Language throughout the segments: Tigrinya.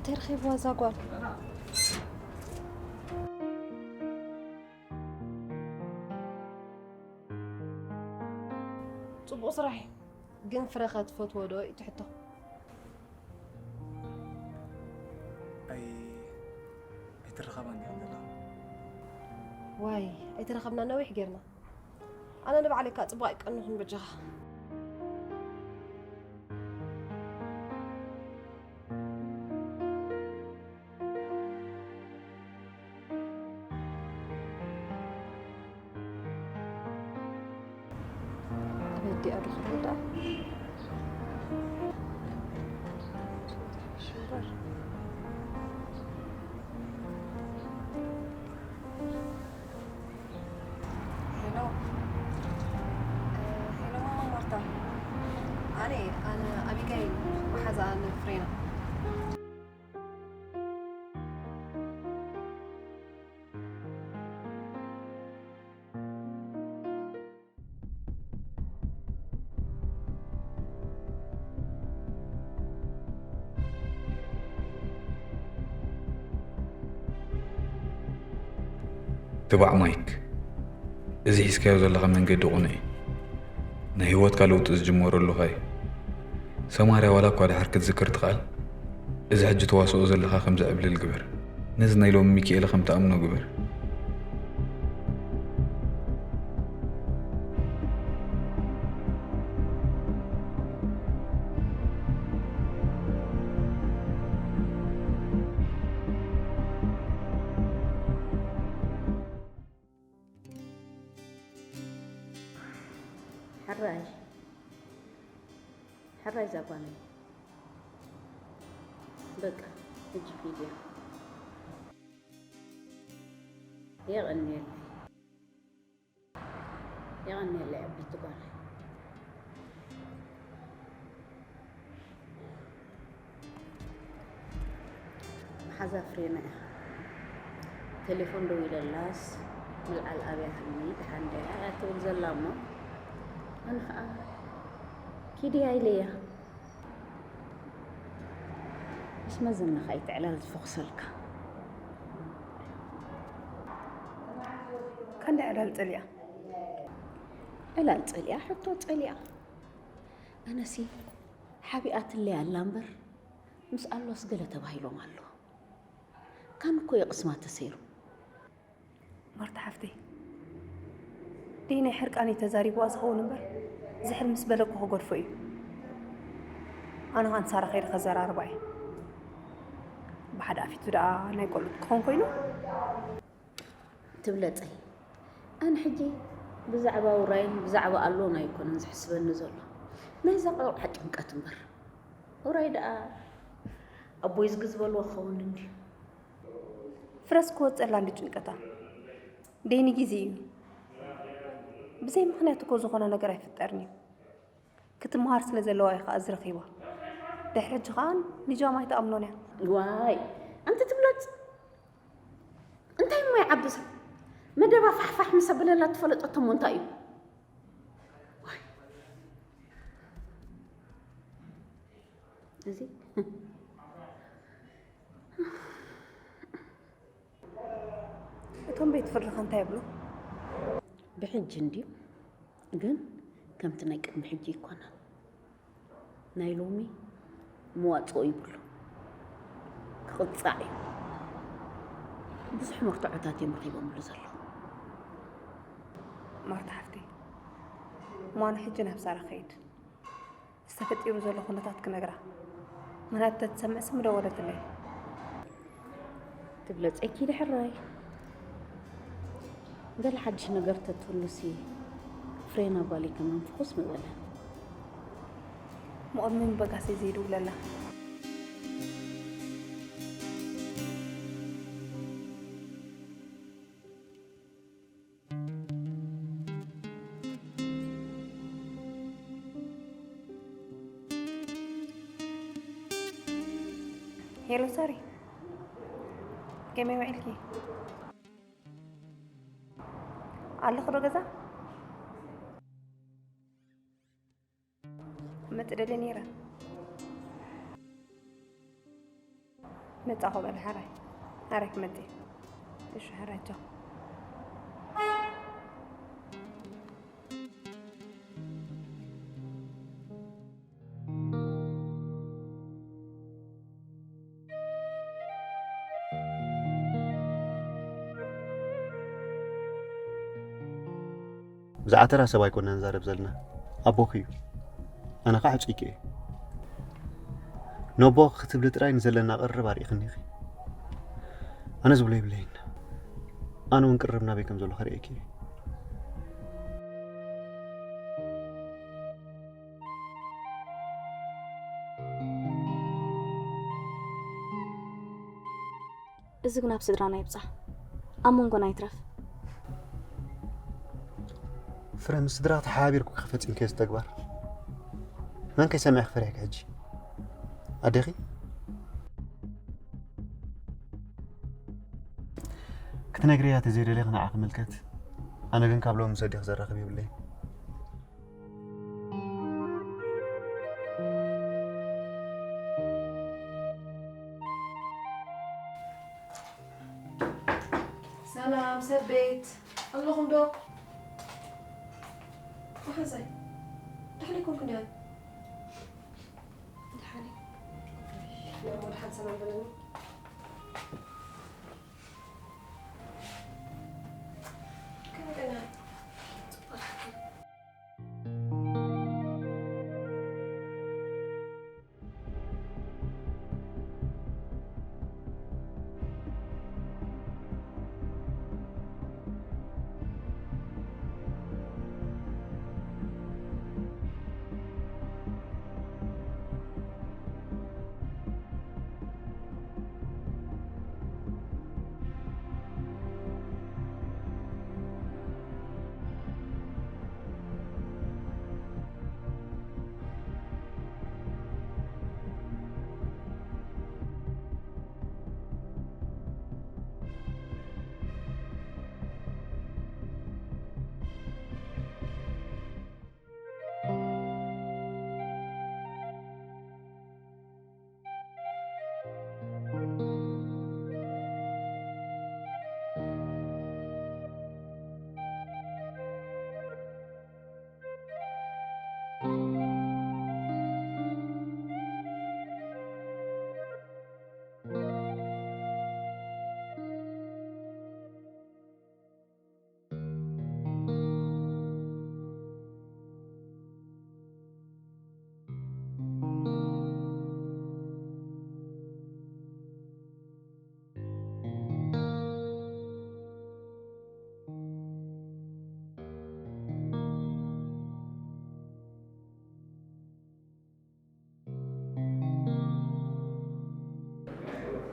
ተረኺብዋ እዛ ጓል። ጽቡቕ ስራሕ እዩ። ግን ፍረኸ ትፈትዎ ዶ እዩ እቲ ሕቶ? ኣይ ኣይትረኸባን ዲኻ ዘለኻ? ዋይ ኣይተረኸብና ነዊሕ ጌርና። ኣነ ንባዕለይ እካ ጽቡቕ ኣይቀንኹን በጃኻ። ኣበይ ኣዲኣ ርኽቦ ደኣ? ሽምበር። ሄሎ። እ፣ ሄሎ ማማ ማርታ። ኣነ፣ ኣነ ኣቢጋይል መሓዛ ንፍሬና። ትባዕ ማይክ፣ እዚ ሒዝካዮ ዘለኻ መንገዲ ቕኑዕ እዩ። ናይ ህይወትካ ለውጢ ዝጅመረሉ ኸኣ እዩ። ሰማርያ ዋላ እኳ ድሓር ክትዝክር ትኽኣል፣ እዚ ሕጂ ተዋስኦ ዘለኻ ከም ዘዕብልል ግበር። ነዚ ናይ ሎሚ ሚኪኤለ ከም ትኣምኖ ግበር። ሕራይ ሕራይ ዛጓለይ በቃ ሕጂ ፊድያ የቐንየለይ። የቐንየለይ ዓበይቲ ጓል። መሓዛ ፍሬና እያ። ቴሌፎን ደዊለላስ ምልዓል ኣብያ ሃኒ ደሓን ድያ እያ ትብል ዘላ እሞ ኣነ ኸዓ ኪዲ እያ ኢለያ። ምስ መዘና ኸዓ ይትዕላል ዝፈኹሰልካ። ከንደይ ዕላል ጸሊኣ? ዕላል ጸሊኣ፣ ሕቶ ጸሊኣ። ኣነሲ ሓቢኣትለይ ኣላ እምበር ምስ ኣልዋስ ገለ ተባሂሎም ኣሎ። ካን እኮ የቕስማ ተሰይሩ። ማርታ ሓፍተይ፣ ደይ ናይ ሕርቃነይ ተዛሪብዋ ዝኸውን እምበር ዝሕል ምስ በለኩ ክገድፎ እዩ። ኣነ ኸኣ ንሳራ ከይደ ከዘራርባ እየ። ብሓደ ኣፊቱ ደኣ ናይ ቆልዑት ክኾን ኮይኑ። ትብለጸይ። ኣነ ሕጂ ብዛዕባ ውራይን ብዛዕባ ኣሎን ኣይኮነን ዝሕስበኒ ዘሎ። ናይዛ ቆልዓ ጭንቀት እምበር። ውራይ ደኣ ኣቦይ ዝግ ዝበልዎ ክኸውን እንድዩ። ፍረስ ክወጸላ እንዲ ጭንቀታ። ደይኒ ግዜ እዩ። ብዘይ ምኽንያት እኮ ዝኾነ ነገር ኣይፍጠርን እዩ። ክትመሃር ስለ ዘለዋ እዩ ኸዓ እዚ ረኺባ። ድሕሪ ሕጂ ኸዓ ንጃም ኣይትኣምኖን እያ። ዋይ ኣንቲ ትብለጽ እንታይ እሞ ይዓብሳ መደባ ፋሕፋሕ ምስ ኣበለላ ትፈለጠቶ እሞ እንታይ እዩ? ዋይ እዚ እቶም ቤት ፍርድኻ እንታይ ይብሉ? ብሕጂ እንድዩ ግን ከምቲ ናይ ቅድሚ ሕጂ ኣይኮነን። ናይ ሎሚ መዋፅኦ ይብሉ ክቕፃዕ እዩ። ብዙሕ መርትዖታት እዮም ረኺቦምሉ ዘለዉ። ማርታ ሓፍተይ እሞ ኣነ ሕጂ ናብ ሳራ ከይድ ዝተፈጢሩ ዘሎ ኩነታት ክነግራ ምኽንያቱ ተትሰምዕሲ ምደወለትለይ። ትብለፀኪ ድሕራይ ገለ ሓድሽ ነገር ተትህሉሲ ፍሬና ጓለይ ከማን ፍኹስ ምበለ። ምቕድሚ ምበጋሰይ ዘይድውለላ። ሄሎ ሳሪ፣ ከመይ ውዒልኪ? ኣለኹ ዶ ገዛ? ክመጽእ ደልየ ነይረ። መጻኹ በል ሓራይ። ሓራይ ክመጽእ። እሺ ሓራይ ቻው። ብዛዕባ ተራ ሰብ ኣይኮና ንዛረብ ዘለና፣ ኣቦኺ እዩ። ኣነ ኸዓ ዕጹይኪ እየ። ነቦ ክትብሊ ጥራይ ንዘለና ቅርርብ ኣርኢኽኒ ኢኺ። ኣነ ዝብሎ የብለይን። ኣነ እውን ቅርርብ ናበይ ከም ዘሎ ከርእየኪ እየ። እዚ ግን ኣብ ስድራና ይብጻሕ፣ ኣብ መንጎና ይትረፍ። ፍረ ምስ ስድራ ተሓባቢርኩ ፈጺምክዮ እዚ ተግባር። መን ከይሰምዕ ክፈሪሕኪ ሕጂ? ኣዴኺ? ክትነግርያ ተዘይደለኺ ንዓ ክምልከት። ኣነ ግን ካብ ሎሚ ምስ ኣዴኺ ዘራኽብ የብለይን። ሰላም ሰብ ቤት ኣለኹም ዶ? መሓዛይ ድሕሪ ኮንኩ ዲያ? ድሓኒ። እሞ ድሓን ሰላም በለኒ። ከመይ ቀና? ጽቡቕ።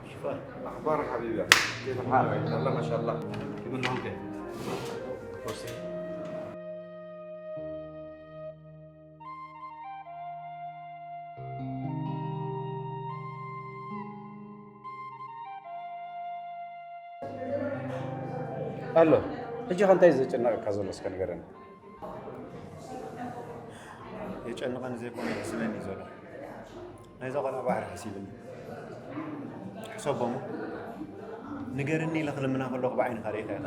شوف، أخبارك حبيبي؟ كيف الحال؟ الله ما شاء الله. كيف النوم كيف؟ كرسي. ኣሎ። ሕጂ ኸ እንታይ እዩ ዘጨንቐካ ዘሎ እስከ ንገረኒ። የጨንቐኒ ዘይኮነ የሕስበኒ እዩ ዘሎ። ናይዛ ቆልዓ ባሕሪ ሓሲብኒ። ሕሰቦ እሞ፣ ንገርኒ ኢለ ክልምና ከለኹ ብዓይንኻ ርኢኻ ኢኻ።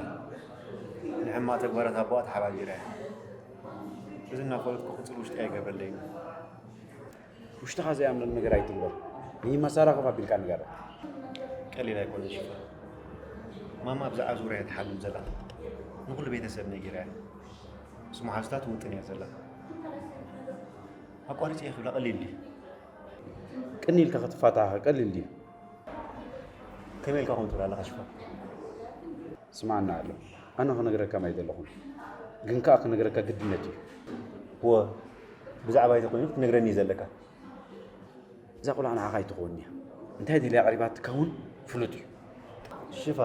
ንሕማቕ ተግባራት ኣቦኣ ተሓባቢራ እያ። እዚ እናፈለጥኩ ክጽል ውሽጢ ኣይገብረለይን እዩ። ውሽጥኻ ዘይኣምነሉ ነገር ኣይትግበር። ንይመሳራ ኮፍ ኣቢልካ ንገራ። ቀሊል ኣይኮነን ሽፋ። ማማ ብዛዕባ ዙርያ እያ ትሓልም ዘላ። ንኹሉ ቤተሰብ ነጊራ እያ። ምስ መሓዙታ ትውጥን እያ ዘላ። ኣቋሪፀ እየ ክብላ ቀሊል ድዩ? ቅኒ ኢልካ ክትፋታሓ ቀሊል ድዩ? ከመይ ኢልካ ከምኡ ትብል ኣለኻ ሽፋ? ስማዕና ኣሎ። ኣነ ክነግረካ ማይ ዘለኹን። ግን ከኣ ክነግረካ ግድነት እዩ። እወ፣ ብዛዕባይ ተኾይኑ ክትነግረኒ እዩ ዘለካ። እዛ ቆልዓ ንዓኻ ኣይትኸውን እያ። እንታይ ደልያ ኣቕሪባትካ እውን ፍሉጥ እዩ። ሽፋ፣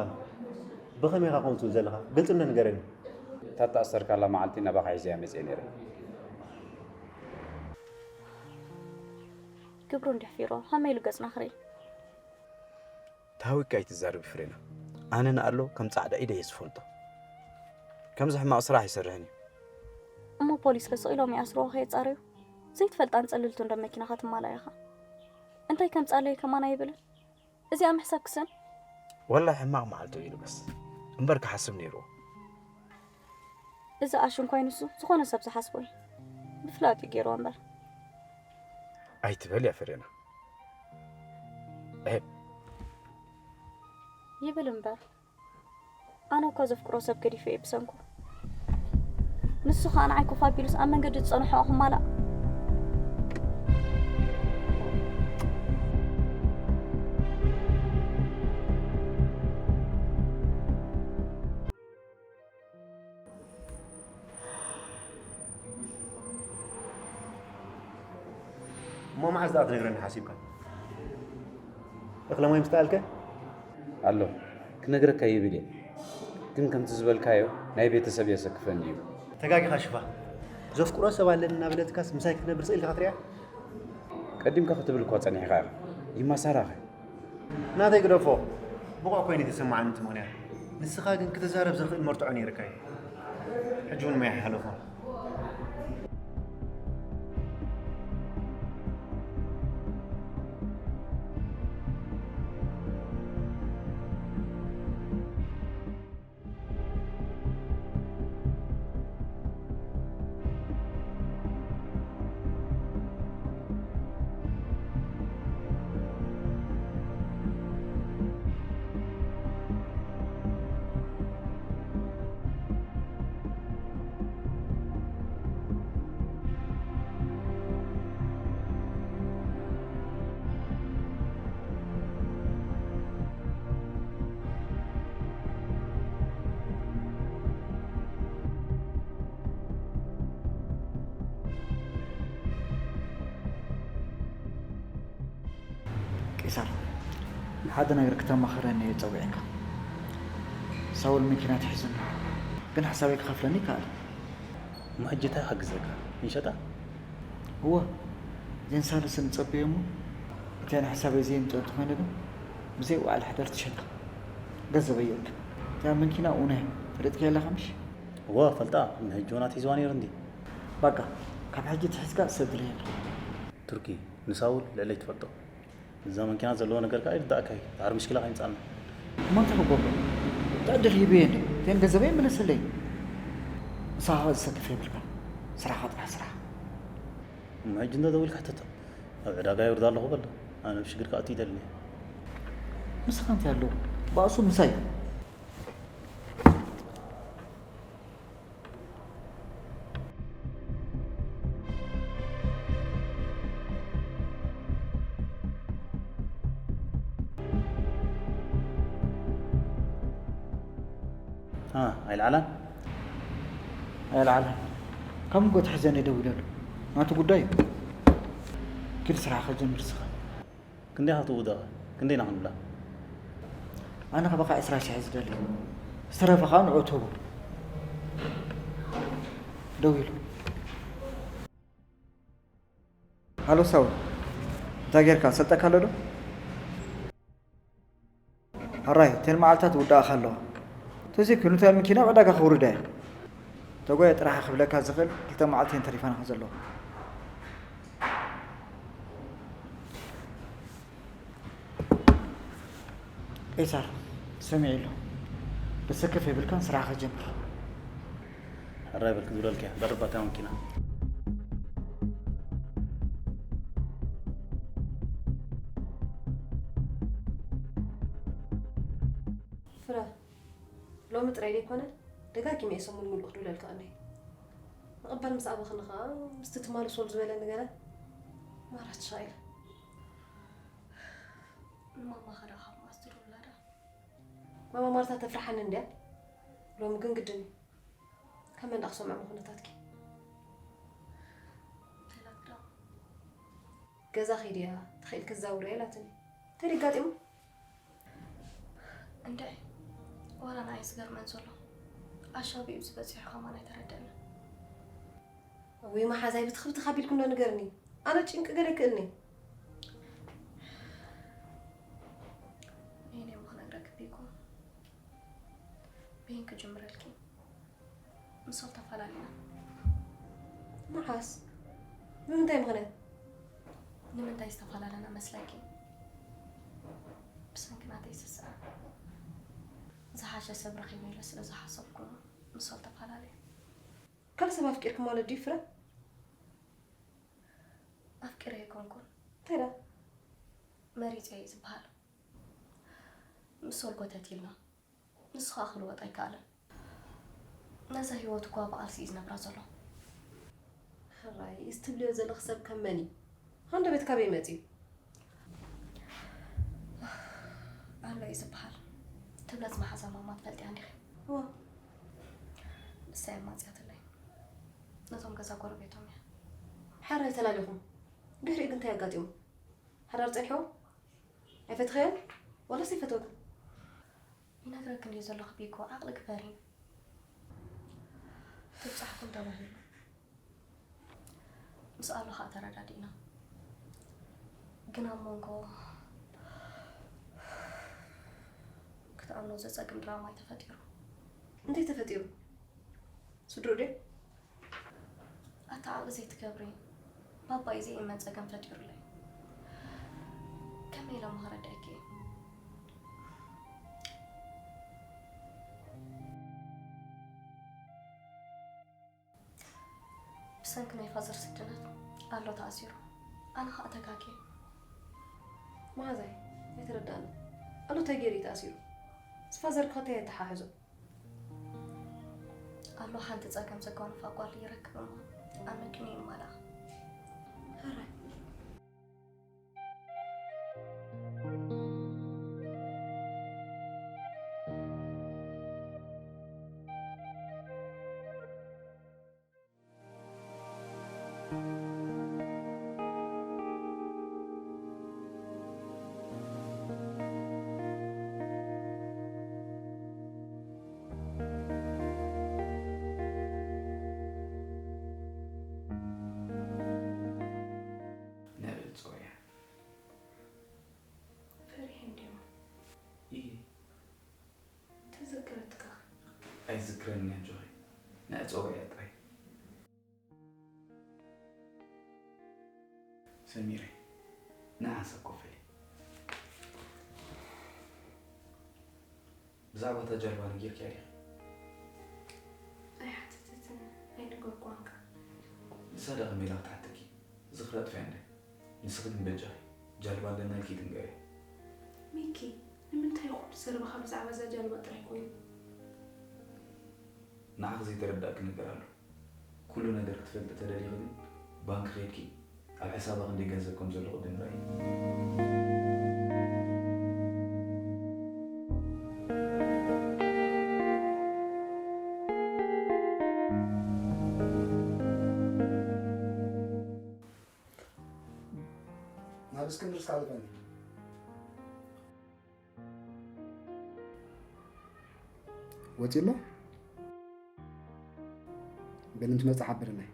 ብኸመይ ኢኻ ከምኡ ትብል ዘለኻ? ግልፂ እንዶ ንገረኒ። እታ እተኣሰርካላ መዓልቲ ናባኻ ሒዘያ መፅየ ነይረ። ግብሩ እንድሕፊሮ፣ ከመይ ኢሉ ገጽና ክርኢ? ተሃዊካ ኣይትዛረቢ ፍሬና። ኣነ ንኣሎ ከም ጻዕዳ ኢደ እየ ዝፈልጦ። ከምዚ ሕማቕ ስራሕ ይሰርሕን እዩ። እሞ ፖሊስ ከ ስቕ ኢሎም ይኣስርዎ ከየጻረዩ? ዘይትፈልጣን ጽልልቱን ዶ መኪናኻ ትማላእ ኢኻ? እንታይ ከምጻለዩ ከማን ኣይብልን። እዚኣ ምሕሳብ ክሰን። ወላ ሕማቕ መዓልቲ እዩ ልበስ እምበር ክሓስብ ነይርዎ። እዚ ኣሽንኳይ ንሱ ዝኾነ ሰብ ዝሓስቦ እዩ። ብፍላጥ እዩ ገይርዎ እምበር። ኣይትበል ያ ፍሬና። ኤብ ይብል እምበር ኣነ እኮ ዘፍቅሮ ሰብ ገዲፈ እየ ብሰንኩ። ንሱ ኸኣ ንዓይ ኮፍ ኣቢሉስ ኣብ መንገዲ ዝጸንሖ ኣኹማላእ። እሞ መዓዝ ደኣ ክትነግረኒ ሓሲብካ? እኽለ ማይ ምስ ተኣልከ? ኣሎ ክነግረካ ይብል እየ፣ ግን ከምቲ ዝበልካዮ ናይ ቤተሰብ የሰክፈኒ እዩ። ተጋጊኻ ሽፋ። ዘፍቅሮ ሰብ ኣለኒ እናበለትካስ ምሳይ ክትነብር ስቕ ኢልካ ክትሪኣ? ቀዲምካ ክትብል እኳ ጸኒሕካ ኢኻ። ይማሳራኸ? ናተይ ግደፎ። ብቑዕ ኮይኑ ተሰማዓኒ እቲ ምኽንያት። ንስኻ ግን ክትዛረብ ዘኽእል መርትዖ ነይርካ እዩ። ሕጂ እውን ማይ ሓለፎ። ቄሳር፣ ንሓደ ነገር ክተማኽረኒ እየ ጸዊዐካ። ሳውል መኪና ተሒዙኒ፣ ግን ሓሳበይ ክኸፍለኒ ይከኣል። እሞ ሕጂ እንታይ ክሕግዘካ? ክንሸጣ? እወ፣ እዘን ሳልስን ጸበዮ እሞ፣ እተን ሓሳበይ ዘየምጽኦ እንተኾይነ ግን፣ ብዘይ ውዓል ሕደር ትሸጣ። ገንዘበይ የእክብ። እታ መኪና ኡና እያ። ፈሊጥካያ ኣለኻ ምሽ? እወ፣ ፈልጣ። ንሕጂ እውን ኣትሒዝዋ ነይሩ እንዲ። በቃ፣ ካብ ሕጂ ትሒዝካ ሰብ ድለየላ። ቱርኪ፣ ንሳውል ልዕለይ ትፈልጦ። እዛ መኪና ዘለዎ ነገር ከኣ ይርዳእካ እዩ። ድሓር ምሽክላ ከይምጻና። እሞ እንታይ ክገብሮ? እንታይ ዕድል ሂበዮ እንደ? እተን ገንዘበይ ይመለሰለይ። ንስኻ ከኣ ዝሰክፍ የብልካ። ስራሕኻ ጥራሕ ስራሕ። እሞ ሕጂ እንዶ ደዊልካ ሕተቶ። ኣብ ዕዳጋ የውርዳ ኣለኹ በሎ። ኣነ ኣብ ሽግር ክኣቱ ይደልን እየ። ንስኻ እንታይ ኣለዎ? ባእሱ ምሳይ። አ፣ ኣይልዓላን? ኣይልዓላን። ካብ ምንጎ ትሕዘኒ ደው ኢለሉ። ናቱ ጉዳይ እዩ። ኪድ ስራሕኻ ጀምር ስኻ። ክንደይ ኢኻ ትውድቕ? ክንደይ ኢና ክንብላ? ኣነ ካባኻ ዕስራ ሽሕ ዝደሊ። ዝተረፈ ኸኣ ንዑ ትህቡ። ደው ኢሉ። ሃሎ ሳውል፣ እንታይ ጌርካ? ሰልጠካ ኣሎ ዶ? ሕራይ፣ እተን መዓልታት ውዳእኻ ኣለዋ። ተዘይኮይኑ እታ መኪና ኣብ ዕዳጋ ከውርዳ እየ። ተጓየ ጥራሕ ክብለካ ዝኽእል ክልተ መዓልቲ እየን ተሪፋናኻ ዘለዋ። ቄሳር፣ ሰሚዑ ኣሎ። ደሰከፍ የብልካን፣ ስራሕኻ ጀምር። ሕራይ በል ክትብለልካ እያ። ደርባ እታ መኪና። ፍረ፣ ሎሚ ጥራይ ዘይኮነ ደጋጊመ እየ ሰሙን ሙሉእ ክድውለልካ ቀንየ። መቐበል ምስ ኣበኽኒ ኸኣ ምስቲ ትማሊ ሶል ዝበለኒ ገለ ማራ ተሻቒለ። ንማማ ኸ ደኣ ካብ መኣስ ትድውላ ደኣ? ማማ ማርታ ተፍርሓኒ እንድያ። ሎሚ ግን ግድን እዩ። ካብ መን ደኣ ክሰምዖ ኩነታትኪ? እንታይ ኢላትኪ ደኣ? ገዛ ኺዲ እያ፣ ተኺእልኪ ትዛውሪ እያ ኢላትኒ። እንታይ ድዩ ኣጋጢሙ? እንድዒ፣ ዋላ ንዓይ እዩ ዝገርመን ዘሎ። ኣሻ ኣበይ እዩ በጺሑ ከማን ኣይተረድአንን። እውይ መሓዛይ፣ ብትኽብትኽ ኣቢልኪ እንዶ ንገርኒ። ኣነ ጭንቂ ገለ ይክእልኒ። ነይነይ እሞ ክነግረኪ እኮ። በይን ክጅምረልኪ? ምስ ሶል ተፈላለና። መዓስ? ብምንታይ ምኽንያት? ንምንታይ ዝተፈላለና መስለኪ? ብሰ- ሰብ ረኺበ ኢለ ስለ ዝሓሰብኩ ምስ ሶል ተፈላለየ። ካልእ ሰብ ኣፍቂርኪ ማለት ድዩ ፍረ? ኣፍቂረ ኣይኮንኩን። እንታይ ደኣ? መሪጸ እዩ ዝበሃል። ምስ ሶል ጎተት ኢልና። ንሱ ኸኣ ክልወጥ ኣይከኣለን። ነዛ ህይወት እኳ ብቓልሲ እዩ ዝነብራ ዘሎ። ሕራይ፣ እዚ ትብልዮ ዘለኺ ሰብ ከም መን እዩ? ሃንደበት ካበይ መጺኡ? ኣሎ እዩ ዝበሃል። ትብለጽ መሓዛ ማማ ትፈልጥያ እንዲኺ? እወ። ንሳ እያ ኣማጽያትለይ። ነቶም ገዛ ጎረቤቶም እያ። ሕራይ ተላሊኹም። ድሕሪኡ ግን እንታይ ኣጋጢሙ? ሓዳር ጸኒሕዎ? ኣይፈትኸዮን? ዋላስ ኣይፈተወክን? ይነግረክን ድየ ዘለኹ ቢኮ፣ ዓቕሊ ግበሪ። ትብጻሕኩም ተባሂሉ። ምስ ኣሎ ኸኣ ተረዳዲእና። ግን ኣብ መንጎ ክትኣምኖ ዘጸግም ድራማ እዩ ተፈጢሩ። እንታይ ተፈጢሩ? ስድርኡ ድዮም? ኣታ ዓቕሊ ዘይትገብሪ፣ ባባይ ዘይእመን ጸገም ፈጢሩለይ። ከመይ ኢለ እሞ ከረድኣኪ? ብሰንኪ ናይ ፋዘር ስድነት ኣሎ ተኣሲሩ። ኣነ ኸኣ ተጋግየ። መሓዛይ፣ ኣይተረዳእን። ኣሎ እንታይ ገይሩ እዩ ተኣሲሩ? ምስ ፋዘር ከ እንታይ የተሓሕዞ? ኣሎ ሓንቲ ጸገም ዘጓንፋ ጓል ይረክብ እሞ ኣመክንዩ ይማላእ። ሕራይ። ነዕጾ እያ። ፈሪሐ እንድየ። እየ። ተዘከረትካ። ኣይዝክረንን እያ ኣጆኺ። ነዕጾ እያ ጥራይ። ሰሚረ፣ ንዓ ሰብ ኮፍ በሊ። ብዛዕባ እታ ጃልባ ነጊርክያ ዲኺ? ኣይሓተተትን፣ ኣይነገርኩዋን ከኣ። ንሳ ደኣ ከመይ ኢላ ክትሓተኪ? ዝኽራ ኣጥፊኣ እንድያ። ንስኺ ግን በጃኺ፣ ጃልባ ኣለና ኢልኪ ትንገርያ። ሚኪ፣ ንምንታይ ኩሉ ዘረባኻ ብዛዕባ እዛ ጃልባ ጥራይ ኮይኑ? ንዓኺ ዘይተረዳእኪ ነገር ኣሎ። ኩሉ ነገር ክትፈልጢ ተደሊኺ ግን፣ ባንክ ኸይድኪ ኣብ ሕሳባ ክንደይ ገንዘብ ከም ዘሎ ቅድም ርኣዪ። ናብ እስክንድር እስካልፈኒ። ወፂ ኣሎ? በል እንትመፅእ ሓብረናይ።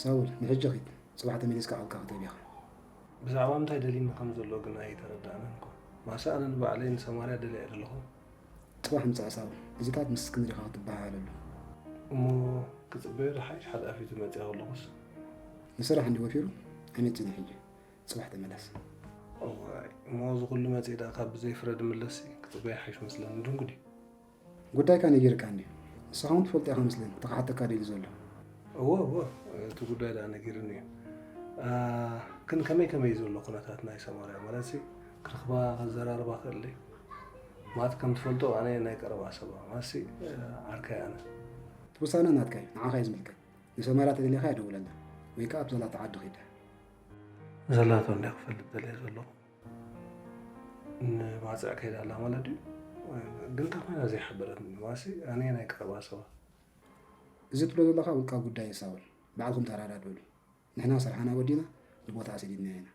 ሳውል፣ ንሕጂ ኺድ፣ ፅባሕ ተመሊስካ ዓድካ ክትህብ ኢኻ። ብዛዕባ እንታይ ደሊኒ ከም ዘሎ ግን ኣይተረዳእንን እኮ። ማሰ ኣነ ንባዕለይ ንሰማርያ ደልየ ኣይደለኹ። ፅባሕ ምፃእ ሳውል፣ እዚታት ምስ እስክንድር ኢኻ ክትበሃሃለሉ። እሞ ክፅበዮ ዝሓይሽ ሓጣፊቱ መፅኣ ከለኹስ? ንስራሕ እንዲ ወፊሩ ኣይመፅእን እዩ ሕጂ። ጽባሕ ተመለስ። እዋይ፣ እሞ እዚ ኩሉ መጺእ ደኣ ካብ ብዘይ ፍረ ድምለስሲ ክጽበይ ይሓይሽ መስለኒ። ድንጉዲ። ጉዳይካ ነጊርካ እንድዩ። ንስኻ እውን ትፈልጦ ኢኻ መስለኒ፣ እቲ ክሓተካ ደልዩ ዘሎ። እወ፣ እወ፣ እቲ ጉዳይ ደኣ ነጊርኒ እዩ። ኣ፣ ግን ከመይ ከመይ እዩ ዘሎ ኩነታት ናይ ሰማርያ? ማለትሲ፣ ክረኽባ፣ ከዘራርባ ክእል ድየ? ማለት ከም ትፈልጦ ኣነ ናይ ቀረባ ሰባ፣ ማለትሲ፣ ዓርከይ ኣነ። እቲ ውሳነ ናትካ እዩ፣ ንዓኻ እዩ ዝምልከት። ንሰማርያ ተደሊኻ እያ ደውለላ፣ ወይ ከኣ ኣብ ዘላቶ ዓዲ ኺዳ። ዘላቶ እንድያ ክፈልጥ ደልየ ዘለኹ። ንባጽዕ ከይዳ ኣላ ማለት ድዩ? ግን እንታይ ኮይና ዘይሓበረትኒ? ማሲ ኣነ ናይ ቀረባ ሰባ። እዚ ትብሎ ዘለኻ ውልቃዊ ጉዳይ እዩ ሳውል። ባዕልኹም ተረዳድእሉ። ንሕና ስርሓና ወዲና ንቦታ ኣሰዲድናያ ኢና።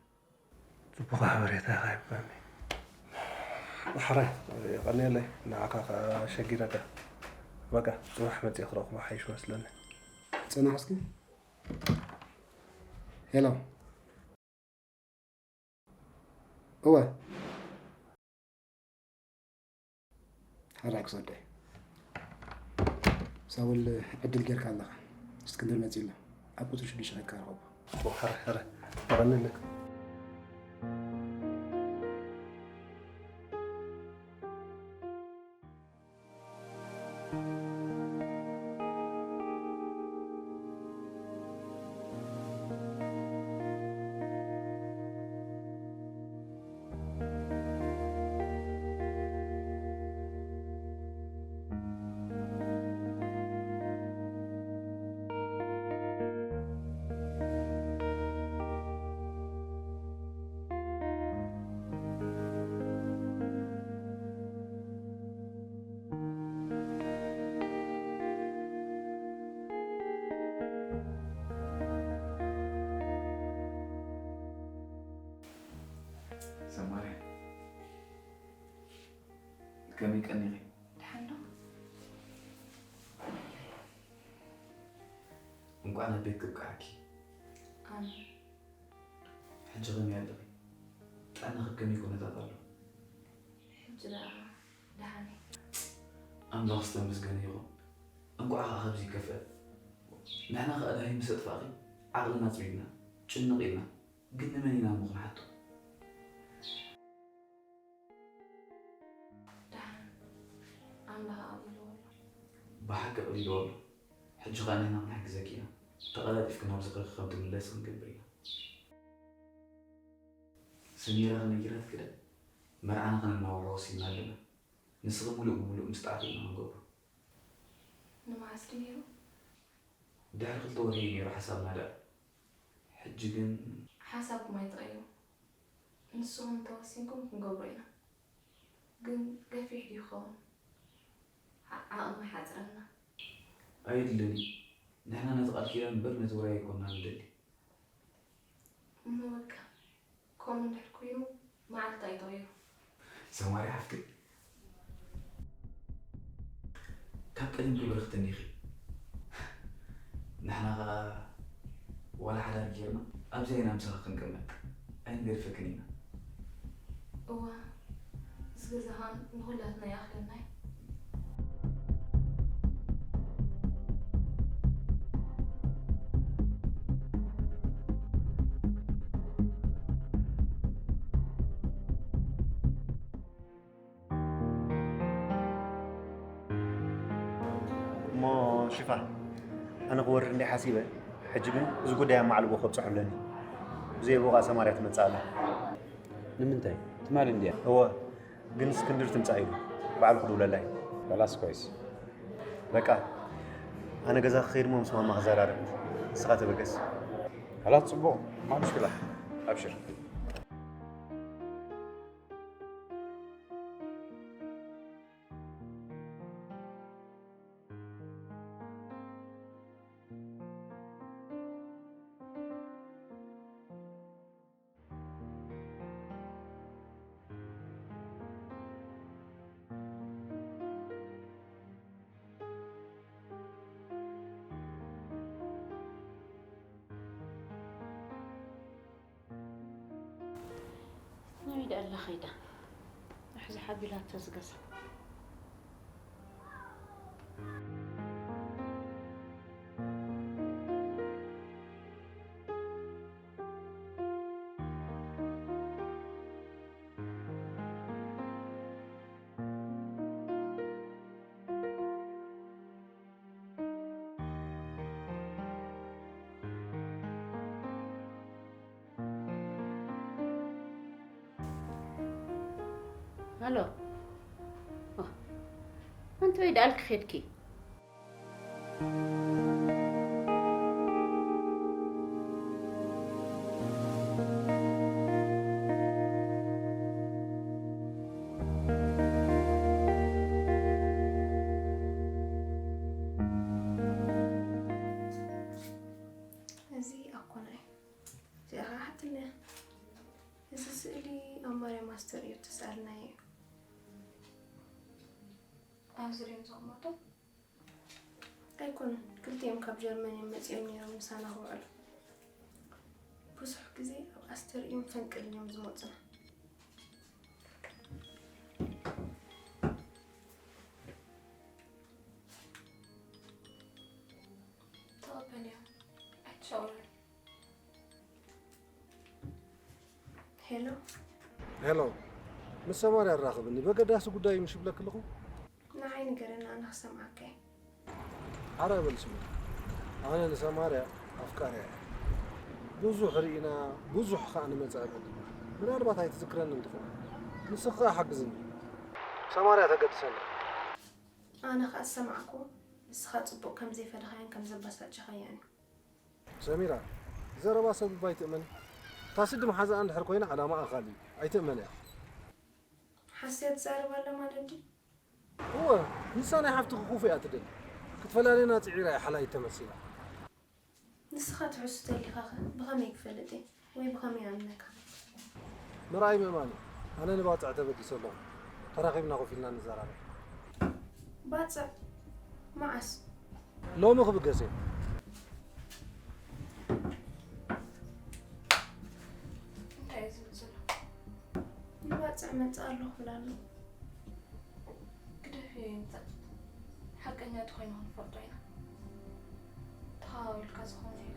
ጽቡቕ ሓበሬታ ኢኻ ሂብካኒ። ሕራይ፣ የቐንየለይ። ንዓኻ ከኣ ሸጊረካ። በቃ፣ ጽባሕ መጺኤ ክረኽቦ ሓይሽ መስለኒ። ጽናሕ እስኪ። ሄሎ። እወ። ሓራይ ክሰዶ እየ። ሳውል ዕድል ጌርካ ኣለኻ። እስክንድር መጺኡ ኣሎ። ኣብ ቁጽሪ ሽዱሽተ ኸድካ ርኸቦ። ጽቡቕ፣ ሓራይ፣ ሓራይ። የቐንየለይ። ሰማርያ፣ ከመይ ቀኒኺ? ደሓን ዶ? እንቋዕ ናብ ቤት ከብቅዓኪ። ኣሜን። ሕጂ ከመይ ኣለኺ? ጥዕናኺ ከመይ ኩነታት ኣሎ? ሕጂ ደኣ ደሓን እየ። ኣምላኽ ዝተመስገነ ይኹን። እንቋዕ ኸኣ ካብዚ ይከፍአ። ንሕና ኸኣ ዳሂ ምስ ኣጥፋእኺ ዓቕልና ኣጽቢብና፣ ጭንቕ ኢልና። ግን ንመን ኢና እሞ ክንሓቶ? ደሓን ኣምላኽ ኣቕሊልዎ ኣሎ። ብሓቂ ኣቕሊልዎ ኣሎ። ሕጂ ኸኣ ንሕና ክንሕግዘኪ ኢና። ተቐላጢፍኪ ናብ ዝኽርኺ ከም ትምለሲ ክንገብር ኢና። ሰሚራ ከነጊራትኪ ዶ? መርዓና ከነናውሖ ወሲንና ኣለና። ንስኺ ምሉእ ብምሉእ ምስ ጠዓኺ ኢና ክንገብሮ። ንመዓስ ድዩ ነይሩ? ድሕሪ ክልተ ወርሒ እዩ ነይሩ ሓሳብና ደኣ። ሕጂ ግን ሓሳብኩም ኣይትቐይሩ። ንስኹም እንተወሲንኩም ክንገብሮ ኢና። ግን ገፊሕ ድዩ ክኸውን? ዓ- ዓቕሚ ይሓጽረና። ኣየድልን እዩ። ንሕና ነቲ ቃል ኪዳን እምበር ነቲ ውራይ ኣይኮንና ንደሊ። እሞ በቃ ከምኡ እንድሕር ኮይኑ መዓልቲ ኣይትቕይሩ። ሰማሪ ሓፍተይ፣ ካብ ቀደምኪ ብርኽቲ እንዲኺ። ንሕና ኸኣ ዋላ ሓዳር ጌርና ኣብዚኣ ኢና ምሳኺ ክንቅመጥ። ኣይንገድፈክን ኢና። እዋ፣ እዚ ገዛ ኸኣ ንኹላትና ይኣኽለና እዩ። እሞ ሽፋ፣ ኣነ ክወርድ እንድየ ሓሲበ። ሕጂ ግን እዚ ጉዳይ ኣብ ማዕልቦ ከብጽሖ ኣለኒ። ብዘይ ብኡ ኸኣ ሰማርያ ትመጽእ ኣላ። ንምንታይ? ትማሊ እንድያ። እወ፣ ግን እስክንድር ትምጻእ ኢሉ። ባዕሉ ክድውለላ እዩ። በላስ ኮይስ። በቃ፣ ኣነ ገዛ ክኸይድ እሞ ምስ ማማ ክዘራረብ። ንስኻ ተበገስ። ኸላስ ጽቡቕ፣ ማ ሙሽክላ። ኣብሽር። ናበይ ደኣ ኣላ ኸይዳ? ሕዚ ሓቢላቶ እዚ ገዛ። ኣሎ። ኦ፣ ኣንቲ ወይ ደኣልኪ ኸድኪ? እዚ ኣኮና እዩ። እዚኣ ኸዓ ሓትለያ። እዚ ስእሊ ኣብ ማርያም ኣስተርእዮ እተስኣልናዮ እዩ። ኣብዚ ርዮም ዘቕመጦ ኣይኮኑን። ክልቲኦም ካብ ጀርመን እዮም መጺኦም ነይሮም ምሳና ክውዕሉ። ብዙሕ ግዜ ኣብ ኣስተርእዮን ፈንቅልን እዮም ዝመጹና። ተቐበልዮ። ኣይትሸውረን። ሄሎ። ሄሎ፣ ምስ ሰማርያ ኣራኽብኒ። በገዳሲ ጉዳይ ምሽ ብለኪ ኣለኹ። ንዓይ ንገረኒ፣ ኣነ ክሰምዓካ እየ። ሓራይ በል ስሙ። ኣነ ንሰማርያ ኣፍቃርያ እየ። ብዙሕ ርኢና፣ ብዙሕ ኸኣ ንመጻኢ በል። ምናልባት ኣይትዝክረንን ትኸውን። ንስኺ ኸኣ ሓግዝኒ። ሰማርያ ተገድሰኒ። ኣነ ኸኣ ዝሰማዕኩ፣ ንስኻ ጽቡቕ ከም ዘይፈለኻያን ከም ዘባሳጨኻያን እዩ። ሰሚራ፣ ዘረባ ሰብ እባ ኣይትእመኒ። እታ ስዲ መሓዛኣ እንድሕር ኮይና ዕላማኣ ካልእ እዩ። ኣይትእመንያ። ሓስያ ትዛረብ ኣላ ማለት ድዩ? እወ፣ ንሳ ናይ ሓፍትኺ ክፉእ እያ ትደሊ። ክትፈላልየና ጽዒራ እያ ሓላይት ተመሲላ። ንስኻ ትሕሱ ተሊኻኸ ብኸመይ ክፈልጥ እየ? ወይ ብኸመይ ኣምነካ? ምርኣይ ምእማን እዩ። ኣነ ንባጽዕ ተበጊሰ ኣለኹ። ተራኺብና ኮፍ ኢልና ንዘራረብ። ባጽዕ? መዓስ? ሎሚ ክብገስ እየ። እንታይ እዩ ዝብል ዘሎ? ንባጽዕ መጽእ ኣለኹ ክብል ኣሎ። ግደፍ እየ ይምጻእ። ሓቀኛ ተኾይኑ ክንፈልጦ ኢና። ተኸባቢልካ ዝኾነ ኢለ